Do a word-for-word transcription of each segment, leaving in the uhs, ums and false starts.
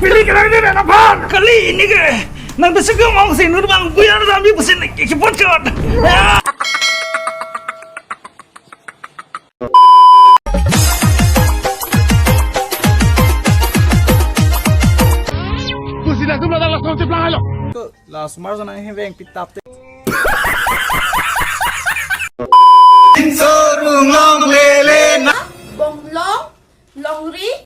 Pili kerang ni na pan. Kali ini ke. Nang besok ke mong si nur bang buyar dami pusin kipot kot. Pusin aku malah langsung ciplang ayo. Last March na hi veng pitap te. Inso rungong lele na. Bonglong, longri.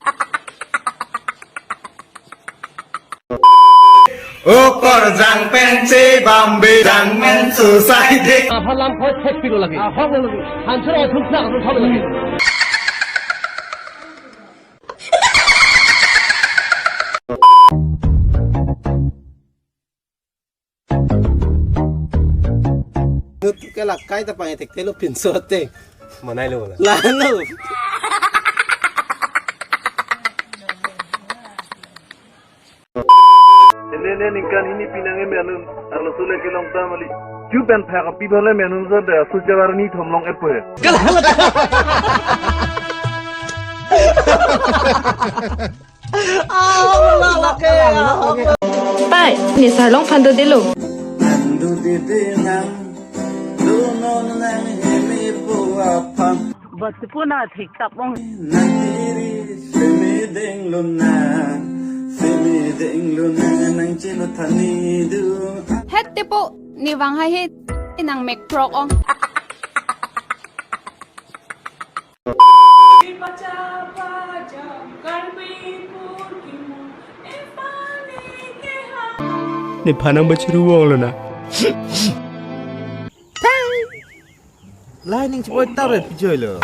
Upor jang penche bambe jang men susai de. Aphalam khoi thek pilo lagi. Ahok lo lagi. Hansur athuk thak lo thok lagi. Nut ke lakai ta pang etek telo pinso te. Manai lo la. Lalo. Nene ningkan hini pinang e menun. Arlo sule kelong ta mali. Ju pen phak api bhale menun sa da sujawarni thomlong epo he. Pai, ne sarlong phan dodelo. Andu didi nang, dunon nang hemi pu apam. Bat puna thik tap ong. Nang kiri semi ding luna, semi ding luna nang chino thani du. Het tepo, ne vang hai het, nang mek prok ong. Ne phanang bachiru wong lo na. Lai ning chipoi tar re pijoi lo.